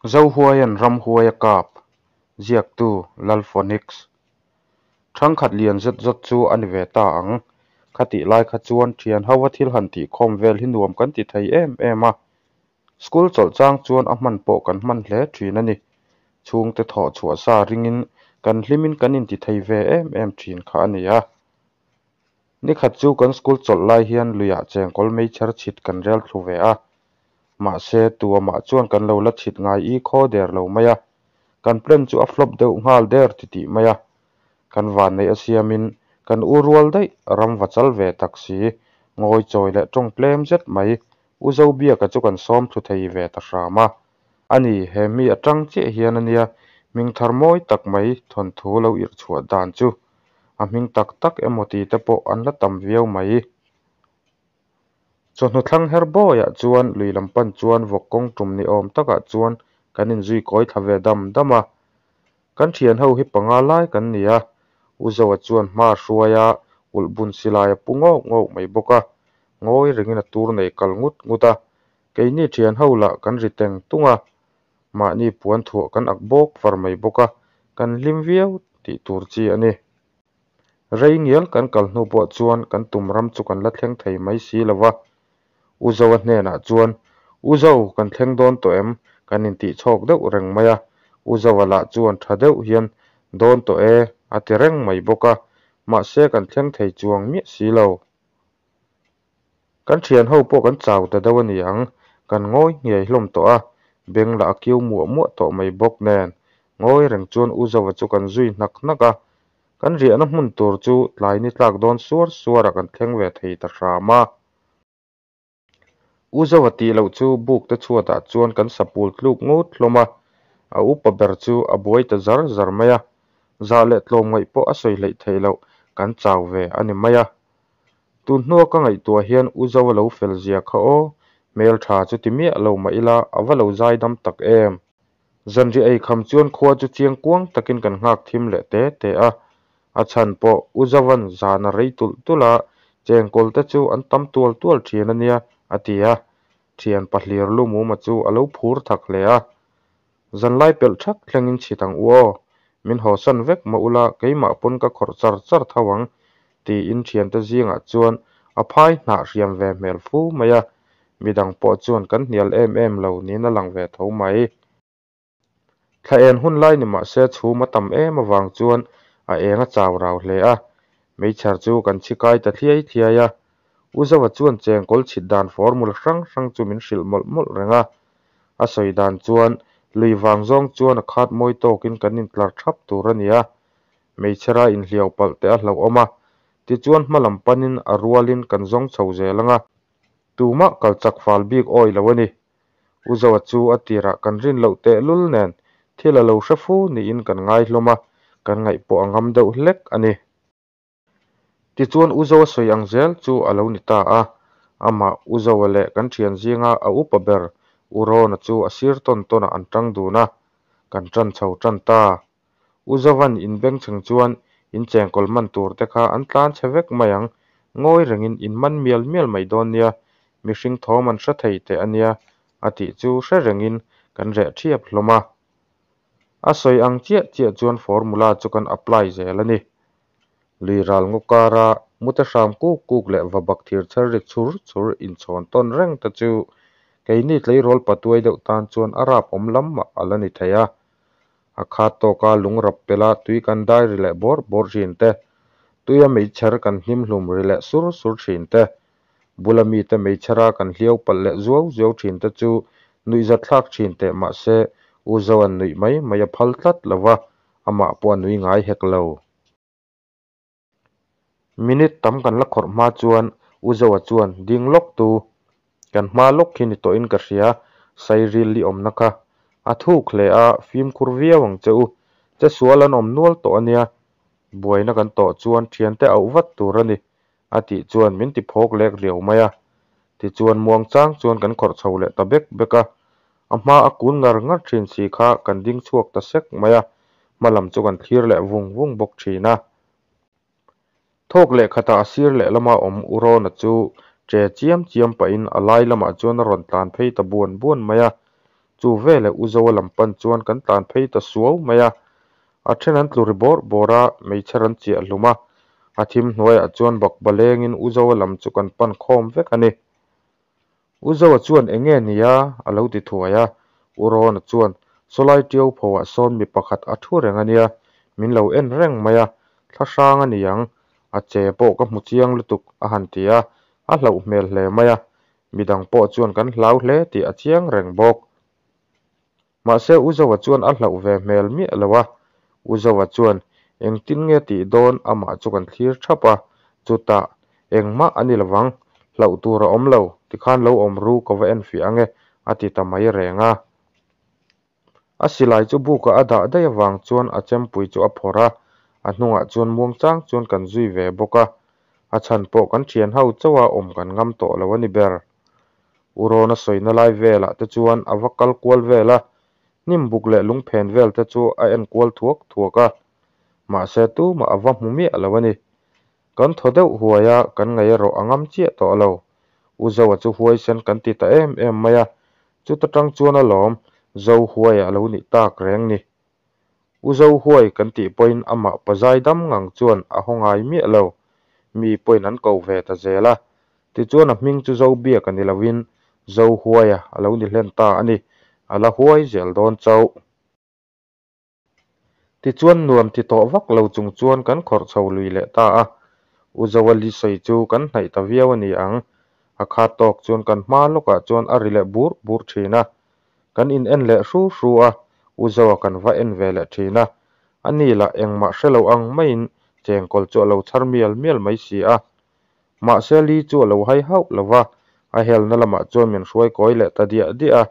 Zohuaia'n ramhuai a kap, ziaktu Lalphonix. Thangkhat lian zet zawt chu a ni ve ta ang. Khatih lai kha chuan thian ho a thil han tihkhawm vel hi nuam kan ti thei em em a. School chawlh chang chuan a hman pawh kan hman hle thin a ni. Chhungte thawh chhuah sa ringin kan hlimin kan inti thei ve em em thin kha a ni a. Nikhat chu kan school chawlh lai hian luiah chengkawl meichher chhit kan rel thlu ve a. Mahse, tuamah chuan kan lo la chhit ngai i khaw der lo mai a. Kan plan chu a flop deuh nghal der titih mai a. Kan vanneih a siamin kan u rual daih ram va chal ve tak si, ngawi chawi leh tawng tlem zet mai U Zobiaka chu kan sawm thlu thei ve ta hram a. Ani, he mi atang chiah hian a nia hming thar mawi tak mai thawnthu lo irh chhuah dan chu. A hming tak tak emaw ti te pawh an la tam viau mai. Chawhnu thlang her bawiah chuan lui lam pan chuan vawk kawng tum ni awm takah chuan kan inzui kawi thla ve dam dam a. Kan thian ho hi panga lai kan ni a, U Zoa chuan hma hruai a ulh bun silai a pu ngawk ngawk mai bawk a, ngawi rengin a tur nei kal ngut ngut a, keini thian ho lah kan ri teng tung a, mahni puan thuah kan ak bawk far mai bawk a, kan hlim viau tih tur chi a ni. Rei ngial kan kal hnu pawh chuan kan tum ram chu kan la thleng thei mai si lo va. U Zoa hnenah chuan, U Zo, kan thleng dawn tawh em? Kan intih chhawk deuh reng mai a. U Zoa lah chuan tha deuh hian, Dawn tawh e, a ti reng mai bawk a. Mahse kan thleng thei chuang miah si lo. Kan thian ho pawh kan chau ta deuh a ni ang, kan ngawi nghiai hlawm tawh a, beng lah a kiu muah muah tawh mai bawk nen, ngawi reng chuan U Zova chu kan zui hnak hnak a, kan riahna hmun tur chu tlai ni tlak dawn suar suarah kan thleng ve thei ta hram a. U Zova tih loh chu buk te chhuatah chuan kan sapul tluk ngut hlawm a, a upa ber chu a buai ta zar zar mai a, zah leh tlawmngaih pawh a sawi hleih theih loh kan chau ve a ni mai a. Tun hnua ka ngaihtuah hian U Zoa lo fel zia kha aw, hmel tha chu ti miah lo mah ila a va lo zai dam tak em. Zanriah ei kham chuan khua chu chiang kuang takin kan nghak thim leh te te a, a chhan pawh U Zoa'n zan a rei tulh tulh a, chengkawl te chu an tam tual tual thin a nia a ti a, thian pahlir lumuma chu a lo phur thak hle a. Zanlai pelh thak thlengin chhit ang u aw, min hawsan vek mah ula keimah pawn ka khawrh char char tho ang tiin thiante zingah chuan a phai hnah hriam ve hmel fu mai a, midang pawh chuan kan hnial em em lo niin a lang ve tho mai. Thla en hun lai ni mah se chhum a tam em avang chuan a eng a chau rau hle a, meichher chu kan chhi kai ta thliai thliai a, U Zova chuan chengkawl chhit dan formula hrang hrang chu min hrilh mawlh mawlh reng a, A sawi dan chuan lui vang zawng chuan a khat mawi tawkin kan intlar thap tur a ni a, hmeichhera inhliau palh teh a hlauhawm a, tichuan hma lam panin a rualin kan zawng chho zel ang a, tumah kal chak fal bik awi lo a ni. U Zoa chu a tirah kan rin loh tehlul nen thil a lo hre fu niin kan ngai hlawm a, kan ngaihpawh a ngam deuh hlek a ni. Tichuan U Zoa sawi ang zel chu a lo ni ta a, amah U Zoa leh kan thian zinga a upa ber U Rawna chu a sir tawn tawnah an tang dun a, kan tan chho tan ta. U Zova'n inbengchheng chuan in chengkawl man tur te kha an tlan chhe vek mai ang, ngawi rengin in man mial mial mai dawn nia, mihring thawm an hre thei teh a nia, a tih chu hre rengin kan reh thiap hlawm a. A sawi ang chiah chiah chuan formula chu kan apply zel a ni. Lui ral ngaw kara mute hram kuk kuk leh va bak thir chher ri chhur chhur inchhawn tawn reng te chu keini tleirawl patuai deuh tan chuan a rap awm lam mah a la ni thei a. A khat tawka lung rap pela tui kan dai ri leh bawrh bawrh thin te, tuia meichher kan hnim hlum ri leh sur sur thin te, bula mite meichhera kan hliau palh leh zuau zuau thin te chu nuihzatthlak thin teh mahse U Zoa'n nuih mai mai a phal tlat lo va, amah pawh a nui ngai hek lo. Minute tam kan la khawrh hma chuan U Zoa chuan ding lawk tu kan hma lawk khi ni tawhin ka hria, Sairil i awmna kha a thuk hle a, fimkhur viau ang che u, che sual an awm nual tawh a nia, buaina kan tawh chuan thiante auh vat tur a ni, a tih chuan min ti phawk lek riau mai a. Tichuan muang chang chuan kan khawrh chho leh ta bek bek a, a hma a kun ngar ngar thin si kha kan ding chhuak ta sek mai a, hma lam chu kan thlir leh vung vung bawk thin a. Thawk leh khatah a sir leh lama awm U Rawna chu che chiam chiam pahin a lai lamah chuan a rawn tlan phei ta buan buan mai a. Chu veleh U Zoa lam pan chuan kan tlan phei ta suau mai a. A then an tlu ri bawrh bawrh a, meichher an chiah hlum a. A thim hnuaiah chuan bakba lengin U Zoa lam chu kan pan khawm vek a ni. U Zoa chuan eng nge nia? a lo ti thuai a. U Rawna chuan, Sawlai Tiau phoah sawn mi pakhat a thu reng a nia, min lo en reng mai a, thla hrang a ni ang, a che pawh ka hmu chiang lutuk a han ti a, a hlauh hmel hle mai a. Midang pawh chuan kan hlau hle tih a chiang reng bawk. Mahse U Zoa chuan a hlauh ve hmel miah lo a. U Zoa chuan, Engtin nge tih dawn amah chu kan thlir thap a, chutah engmah a ni lovang, hlauh tur a awm lo, tikhan lo awm ru ka va enfiah ange a ti ta mai reng a. A silai chu bukah a dah daih avang chuan a chempui chu a phawrh a, a hnungah chuan muangchang chuan kan zui ve bawk a, a chhan pawh kan thian ho chauha awm kan ngam tawh lo a ni ber. U Rawna sawina lai velah te chuan a va kal kual vel a, hnim buk leh lungphen vel te chu a en kual thuak thuak a, mahse tumah a va hmu miah lo a ni. Kan thaw deuh huai a, kan ngaih erawh a ngam chiah tawh lo. U Zoa chu huaisen kan ti ta em em mai a, chuta tang chuan alawm Zo huai a lo nih tak reng ni. U Zo huai kan tih pawhin amah pazai dam ngang chuan a haw ngai miah lo. Mi pawhin an ko ve ta zel a, tichuan a hming chu Zo biak a ni loin Zo huaia a lo ni hlen ta a ni, a la huai zel dawn chauh. Tichuan nuam ti tawh vak lo chung chuan kan khawrh chho lui leh ta a, U Zoali sawi chu kan hnaih ta viau a ni ang. A khat tawk chuan kan hma lawkah chuan a ri leh bur bur thin a. Kan in en leh hru hru a, U Zoa kan va en ve leh thin a. A ni lah engmah hre lo ang maiin chengkawl chu a lo chhar mial mial mai si a. Mahse Li chu a lo hai hauh lo va, a helna lamah chuan min hruai kawi leh ta diah diah a.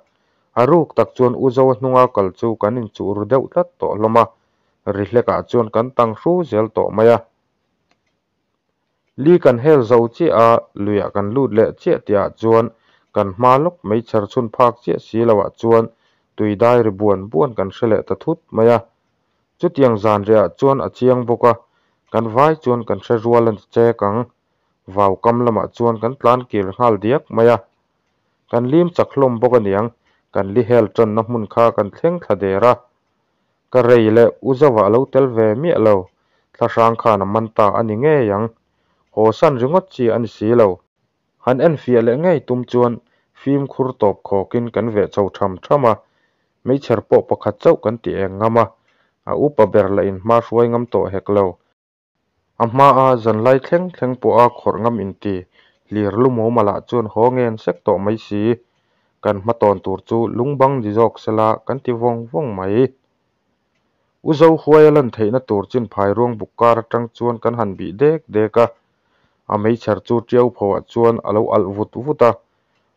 A ruk tak chuan U Zoa hnunga kal chu kan inchuh ru deuh tlat tawh hlawm a, ri hlekah chuan kan tang hru zel tawh mai a. Li kan hel zo chiah a, luiah kan lut leh chiah tihah chuan kan hma lawk meichher chhun phak chiah si loah chuan tui dai ri buan buan kan hre leh ta thut mai a. Chutiang zan riah chuan a chiang bawk a, kan vai chuan kan hre rual a ni chek ang. Vau kam lamah chuan kan tlan kir nghal diak mai a. Kan lim chak hlawm bawk aniang, kan li hel tanna hmun kha kan thleng thla der a. Ka rei leh u zauh a lo tel ve miah lo, thlahrang khan a man ta a ni ngei ang. Haw san ringawt chi a ni si lo. Han enfiah leh ngei tum chuan fimkhur tawp khawkin kan veh chho tham tham a, meichher pawh pakhat chauh kan ti eng ngam a, a upa ber lah in hma hruai ngam tawh hek lo. A hmaa zanlai thleng thleng pawha khawrh ngam inti hlir lumawma lah chuan haw ngen sek tawh mai si. Kan hmatawn tur chu lungbang ni zawk sela kan ti vawng vawng mai. U Zohuaia lan theihna tur chin phairuang buk kar atang chuan kan han bih dek dek a, a meichher chu tiau phoah chuan a lo alh vut vut a,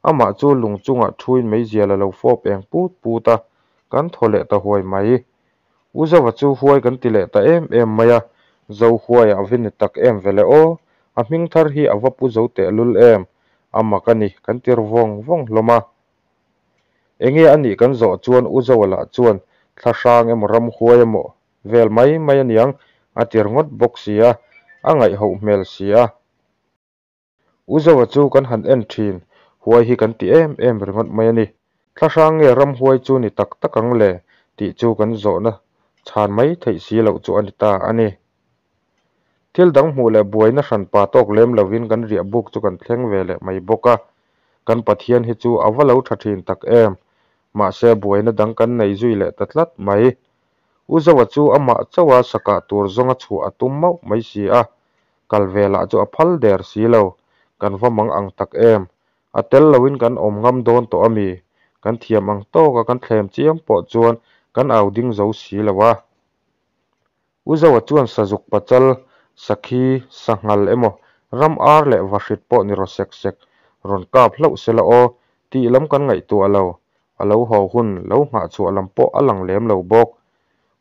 amah chu lung chungah thuin meizial a lo fawp eng put put a, kan thaw leh ta huai mai. U Zova chu huai kan ti leh ta em em mai a, Zohuaia a va ni tak em vele aw, a hming thar hi a va pu zo tehlul em, a mak a ni kan ti ru vawng vawng hlawm a. Enge a nih kan zawh chuan U Zoa lah chuan thla hrang emaw ramhuai emaw vel mai mai a niang a ti ringawt bawk si a, a ngaihhoh hmel si a. U Zoa chu kan han en thin, huai hi kan ti em em ringawt mai a ni. Thla hrang nge ramhuai chu ni tak tak ang le tih chu kan zawhna chhan mai theih si loh chu a ni ta a ni. Thil dang hmuh leh buaina hran pa tawk lem lovin kan riah buk chu kan thleng ve leh mai bawk a, kan Pathian hi chu a va lo tha thin tak em! Mahse buaina dang kan nei zui leh ta tlat mai. U Zoa chu amah chauha sakah tur zawnga chhuah a tum mauh mai si a, kal ve lah chu a phal der si lo, kan va mang ang tak em! A tel loin kan awm ngam dawn tawh a mi? Kan thiam ang tawka kan thlem chiam pawh chuan kan au ding zo si lo a. U Zoa chuan sazuk pachal, sakhi, sanghal emaw ram ar leh vahrit pawh ni raw sek sek rawn kap hlauh sela aw tih lam kan ngaihtuah lo, a lo haw hun lo nghah chhuah lam pawh a lang lem lo bawk.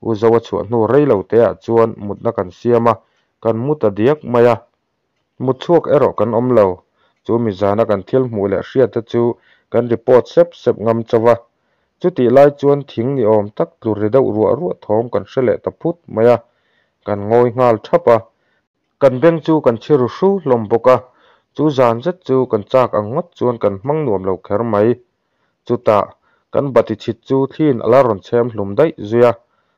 U Zoa chhuah hnu rei lo teah chuan mutna kan siam a, kan mu ta diak mai a. Mut chhuak erawh kan awm lo. Chu mi zana kan thil hmuh leh hriat te chu kan report sep sep ngam chauh a. Chutih lai chuan thing ni awm tak tlu ri deuh ruah ruah thawm kan hre leh ta phut mai a. Kan ngawi nghal thap a. Kan beng chu kan chhi ru hru hlawm bawk a. Chu zan zet chu kan chak ang ngawt chuan kan hmang nuam lo kher mai. Chutah, Kan bati chhit chu thliin a la rawn chhem hlum daih zui a.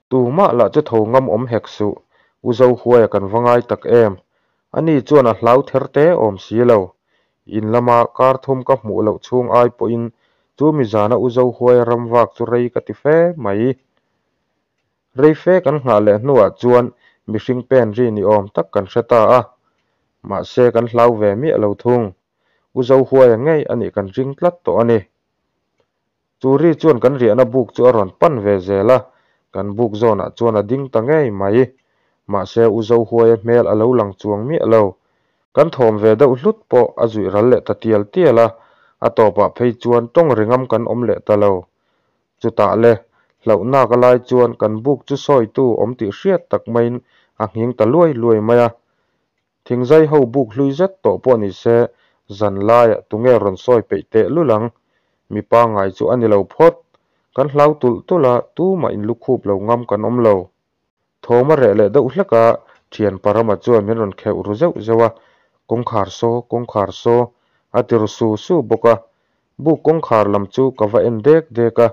Tumah lah chu tho ngam awm hek suh, U Zohuaia kan va ngai tak em. Ani chuan a hlau ther te awm si lo. In lama kar thum ka hmuh loh chhung ai pawhin chu mi zana U Zohuaia ram vak chu rei ka ti fe mai. Rei fe kan nghah leh hnuah chuan mihring pen ri ni awm tak kan hre ta a. Mahse kan hlau ve miah lo thung. U Zohuaia ngei a nih kan ring tlat tawh a ni. Chu ri chuan kan riahna buk chu a rawn pan ve zel a, kan buk zawnah chuan a ding ta ngei mai. Mahse U Zohuaia hmel a lo lang chuang miah lo. Kan thawm ve deuh hlut pawh a zuih ral leh ta tial tial a, a tawpah phei chuan tawng ringam kan awm leh ta lo. Chutah le, hlauhnak a lai chuan kan buk chu sawitu awm tih hriat tak maiin a nghing ta luai luai mai a. Thingzai ho buk hlui zet tawh pawh ni se, zan laiah tunge rawn sawi peih teh lul ang? Mi pangngai chu a ni lo phawt. Kan hlau tulh tulh a, tumah in lukhup lo ngam kan awm lo. Thawm a reh leh deuh hlek a, thian Parama chuan min rawn kheuh ru zeuh zeuh a, Kawngkhar saw, kawngkhar saw, a ti ru su su bawk a. Buk kawngkhar lam chu ka va en dek dek a.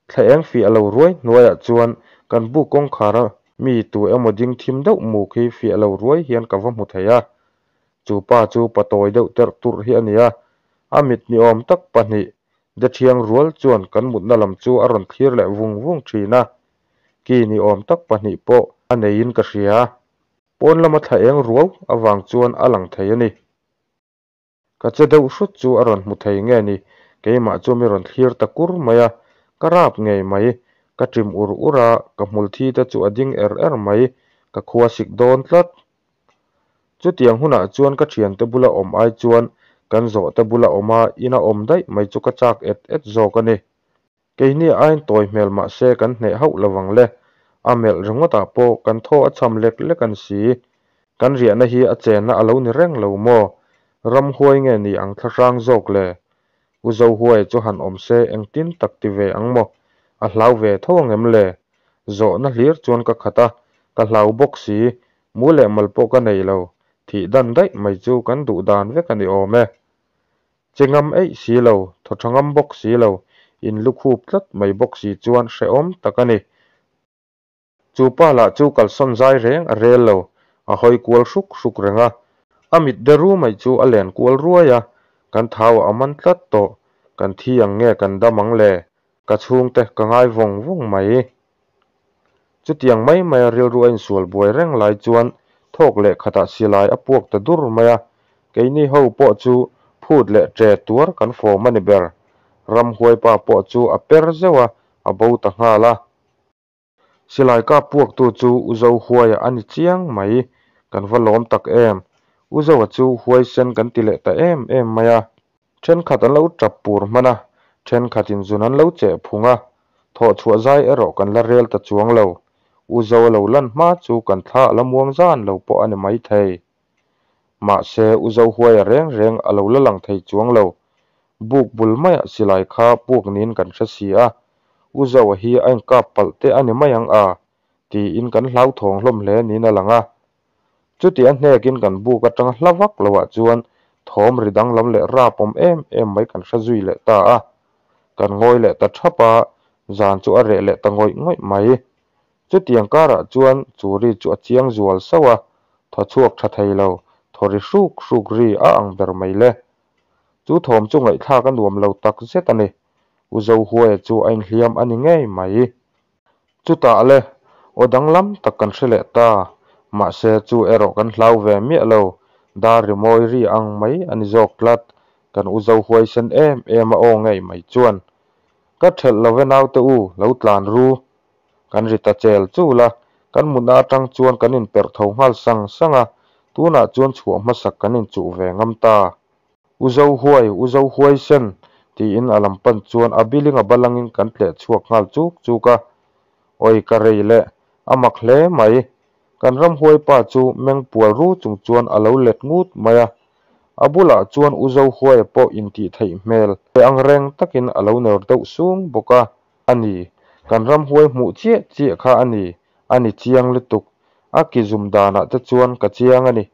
Thla eng fiah lo ruai hnuaiah chuan kan buk kawngkhar a mi tu emaw ding thim deuh muk hi fiah lo ruai hian ka va hmu thei a. Chu pa chu pa tawi deuh terh turh hi a ni a, a mit ni awm tak pahnih de thiang rual chuan kan mutna lam chu a rawn thlir leh vung vung thin a. Ki ni awm tak pahnih pawh a neiin ka hria. Pawn lama thla eng ruau avang chuan a lang thei a ni. Ka che deuh hrut chu a rawn hmu thei nge ni, keimah chu mi rawn thlir ta kur mai a, ka rap ngei mai, ka ṭim ur ur a, ka hmul thi te chu a ding er er mai, ka khua sik dawn tlat. Chutiang hunah chuan ka ṭhiante bula awm ai chuan kan zawhte bula awm a ina awm daih mai chu ka chak et et zawk a ni. Keini aiin tawi hmel mah se kan hneh hauh lo vang le. A melh ringawtah pawh kan thaw a cham lek lek an si. Kan riahna hi a chenna a lo ni reng lo maw? Ramhuai nge ni ang thlahrang zawk le? U Zohuai chu han awm se engtin tak ti ve ang maw? A hlau ve tho ang em le? Zawhna hlir chuan ka khat a, ka hlau bawk si. Mu leh mal pawh ka nei lo. Thih dan daih mai chu kan duh dan vek a ni awm e. Che ngam eih si lo, thaw tha ngam bawk si lo, in lu khup tlat mai bawk si chuan hrehawm tak a ni. Chu pa lah chu kalsawn zai reng a rel lo, a hawi kual hruk hruk reng a. A mit de ru mai chu a len kual ruai a, kan thau a man tlat tawh, kan thi ang nge kan dam ang le, ka chhungte ka ngai vawng vawng mai. Chutiang mai maia rilru a insual buai reng lai chuan thawk leh khatah silai a puak ta dur mai a, keini ho pawh chu phut leh ṭe tuar kan fawm a ni ber. Ramhuaipa pawh chu a per zeuh a, a bo ta nghal a. Silai kap puaktu chu U Zohuaia a ni chiang mai, kan va lawm tak em. U Zoa chu huaisen kan ti leh ta em em mai a. Thenkhat an lo tap pur hman a, thenkhatin zun an lo cheh phung a, thawh chhuah zai erawh kan la rel ta chuang lo. U Zoa lo lan hma chu kan thla a la muang zan lo pawh a ni maithei. Mahse, U Zohuaia reng reng a lo la lang thei chuang lo. Buk bul maiah silai kha puk niin kan hre si a, U Zoa hi a inkap palh te a ni mai ang a, tiin kan hlauthawng hlawm hle niin a lang a. Chuti a hnekin kan buk atanga hla vak loah chuan thawm ri danglam leh rap awm em em mai kan hre zui leh ta a. Kan ngawi leh ta thap a, zan chu a reh leh ta ngawih ngawih mai. Chutiang karah chuan chu ri chu a chiang zual sauh a, thaw chhuak tha thei lo, thaw ri hruk hruk ri a ang ber mai le. Chu thawm chu ngaihthlak a nuam lo tak zet a ni. U Zohuaia chu a inhliam a ni ngei mai. Chutah le, aw danglam tak kan hre leh ta. Mahse, chu erawh kan hlau ve miah lo. Dar rimawi ri ang mai a ni zawk tlat. Kan u zo huaisen em em a aw ngei mai chuan, Ka thelh lo ve naute u, lo tlan ru. Kan ri ta chel chul a, kan mutna atang chuan kan inperh tho nghal sang sang a, tunah chuan chhuah hmasak kan inchuh ve ngam ta. U zo huai, u zo huaisen, tiin a lam pan chuan a biling a balangin kan tleh chhuak nghal chuk chuk a. Awi ka rei leh, a mak hle mai. Kan ramhuai pa chu meng pual ru chung chuan a lo let ngut mai a. A bulah chuan u zo huaia pawh intih theih hmel leh ang reng takin a lo ner deuh sung bawk a. A ni, kan ramhuai hmuh chiah chiah kha a ni, a ni chiang lutuk. A ki zum danah te chuan ka chiang a ni.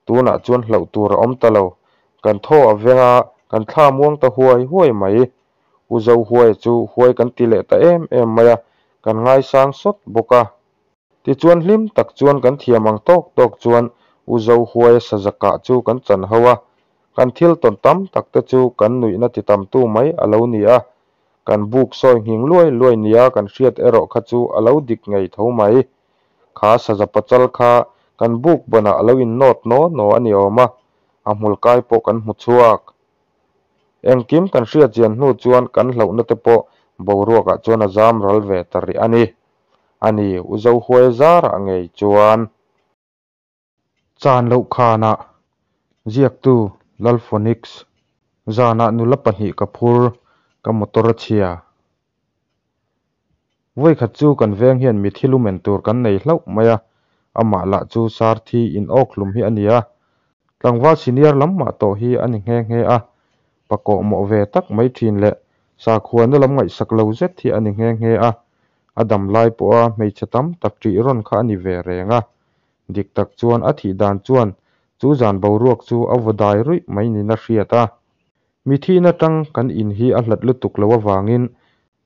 Tunah chuan hlauh tur a awm ta lo. Kan thaw a veng a, kan thla muang ta huai huai mai. U Zohuaia chu huai kan ti leh ta em em mai a, kan ngaisang sawt bawk a. Tichuan hlim tak chuan kan thiam ang tawk tawk chuan U Zohuaia saza kah chu kan chan ho a, kan thil tawn tam tak te chu kan nuihna ti tamtu mai a lo ni a, kan buk sawi nghing luai luai nia kan hriat erawh kha chu a lo dik ngei tho mai. Kha saza pachal kha kan buk banah a lo innawt naw naw a ni awm a, a hmul kai pawh kan hmu chhuak. Engkim kan hriat chian hnu chuan kan hlauhna te pawh boruakah chuan a zam ral ve ta rih a ni. A ni, U Zohuaia zarah ngei chuan. Chan loh khanah ziaktu Lalphonix, Zanah nula pahnih ka phur, ka motor a chhia. Vawikhat chu kan veng hian mithi lumen tur kan nei hlauh mai a, amah lah chu Sarthi in awk hlum hi a ni a, tlangval senior lam mah tawh hi a ni nghe nghe a, pakawh mawh ve tak mai thin leh sakhuana lam ngaihsak lo zet hi a ni nghe nghe a, a dam lai pawha hmeichhe tam tak ṭih rawn kha a ni ve reng a, dik tak chuan a thih dan chuan chu zan boruak chu a vaw dai ruih mai niin a hriat a. Mithiin atang kan in hi a hlat lutuk lo avangin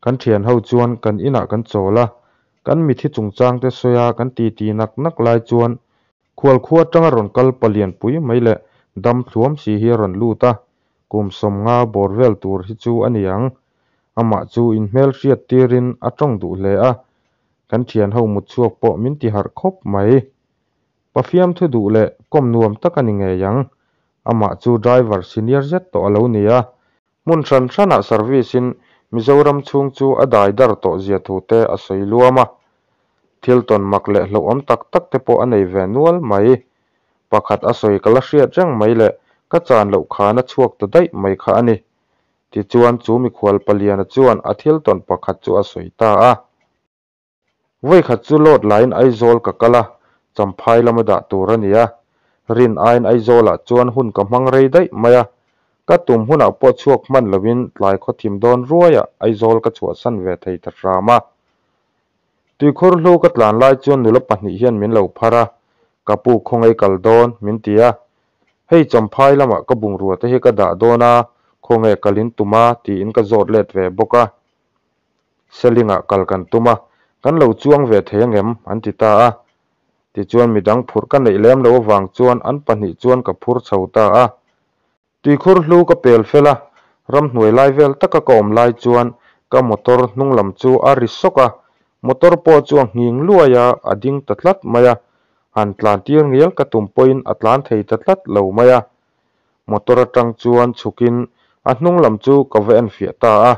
Kan thian ho chuan kan inah kan chawl a, kan mithi chungchang te sawi a kan titi nak nak lai chuan khualkhua atanga rawn kal palian pui mai leh dam thluam si hi a rawn lut a, kum 50 bawr vel tur hi chu a ni ang. Amah chu inhmel hriat tirin a tawng duh hle a, kan thian ho mutchhuak pawh min ti harh khawp mai. Pafiam thu duh leh kawm nuam tak a ni ngei ang. Amah chu driver senior zet tawh a lo ni a, Hmun hran hranah service-in Mizoram chhung chu a dai dar tawh zia thu te a sawi luam a. Thil tawn mak leh hlauhawm tak tak te pawh a nei ve nual mai. Pakhat a sawi ka la hriat reng mai leh ka chan loh khan a chhuak ta daih mai kha a ni. Tichuan chu mikhual paliana chuan a thil tawn pakhat chu a sawi ta a. Vawikhat chu load laiin Aizawl ka kal a, Champhai lama dah tur a ni a. Rin aiin Aizawlah chuan hun ka hmang rei daih mai a, ka tum hunah pawh chhuak hman loin tlai khawthim dawn ruaiah Aizawl ka chhuahsan ve thei ta hram a. Tuikhur hlu ka tlan lai chuan nula pahnih hian min lo phar a, ka pu khawngaih kal dawn min ti a. Hei Champhai lamah ka bungrua te hi ka dah dawn a, khawngaih kal in tum a tiin ka zawt let ve bawk a. Selingah kal kan tum a, kan lo chuang ve thei angem? an ti ta a. Tichuan midang phurh ka neih lem lo avang chuan an pahnih chuan ka phur chho ta a. Tuikhur hlu ka pel fel a, ramhnuai lai vel taka ka awm lai chuan ka motor hnung lam chu a ri sawk a, motor pawh chu a nghing luai a, a ding ta tlat mai a, han tlan tir ngial ka tum pawhin a tlan thei ta tlat lo mai a. Motor atang chuan chhukin a hnung lam chu ka va enfiah ta a.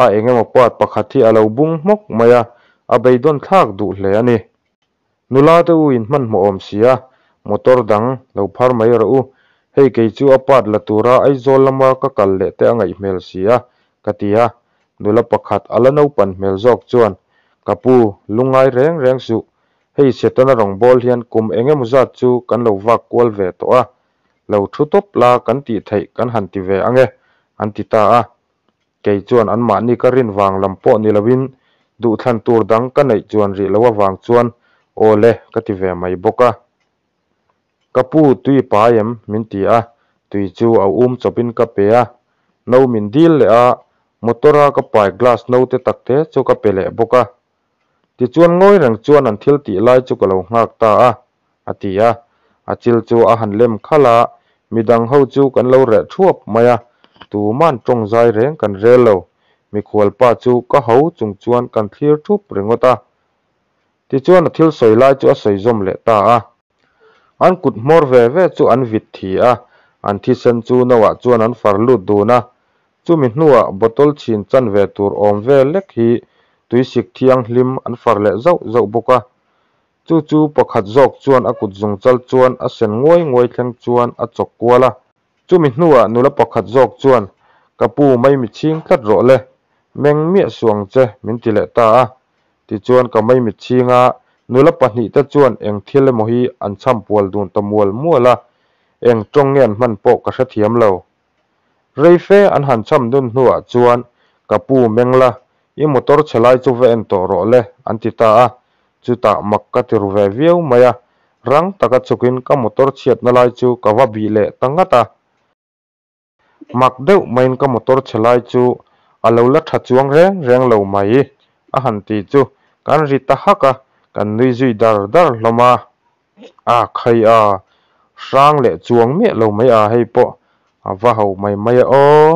A engemaw part pakhat hi a lo bung hmawk mai a, a beidawn thlak duh hle a ni. Nula te u in hmanhmawh awm si a, motor dang lo phar mai rawh u, hei kei chu a part la tura Aizawl lama ka kal leh te a ngaih hmel si a, ka ti a. Nula pakhat a la naupan hmel zawk chuan, Ka pu, lungngai reng reng suh, hei Setana rawngbâwl hian kum engemaw zat chu kan lo vak kual ve tawh a, lo thu tawp la kan tih theih kan han ti ve ang e, an ti ta a. Kei chuan anmahni ka rin vang lam pawh ni loin duhthlan tur dang ka neih chuan rih lo avang chuan aw le ka ti ve mai bawk a. Ka pu tui pai em? min ti a, tui chu a um chawpin ka pe a. No min dil leh a, motor a ka pai glass no te tak te chu ka pe leh bawk a. Tichuan ngawi reng chuan an thil tih lai chu ka lo nghak ta a, a ti a. A chil chu a han lem khalh a, midang ho chu kan lo reh thuap mai a, tuman tawng zai reng kan rel lo. Mikhual pa chu ka ho chung chuan kan thlir thup ringawt a. Tichuan a thil sawi lai chu a sawi zawm leh ta a. An kut hmawr ve ve chu an vit thi a, an thisen chu no ah chuan an far lut dun a. Chumi hnuah bottle chhin chan ve tur awm vel lek hi tuisik thianghlim an far leh zauh zauh bawk a. Chu chu pakhat zawk chuan a kut zungchal chuan a sen nguai nguai thleng chuan a chawk kual a. Chumi hnuah nula pakhat zawk chuan, Ka pu mai mi chhing tlat rawh le, meng miah suh ang che, min ti leh ta a. Tichuan ka mai mit chhinga nula pahnihte chuan eng thil emaw hi an chham pual dun ta mual mual a, eng tawng nge an hman pawh ka hrethiam lo. Rei fe an han chham dun hnuah chuan ka pu meng la, i motor chhe lai chu va en tawh rawh le, an ti ta a. Chutah mak ka ti ru ve viau mai a, rang taka chhukin ka motor chhiatna lai chu ka va bih leh ta ngat a. Mak deuh maiin ka motor chhe lai chu a lo la tha chuang reng reng lo mai a han ti chu kan ri ta hak a, kan nui zui dar dar hlawm a. A khai a, hrang leh chuang miah lo mai a hei pawh a va ho mai mai a aw.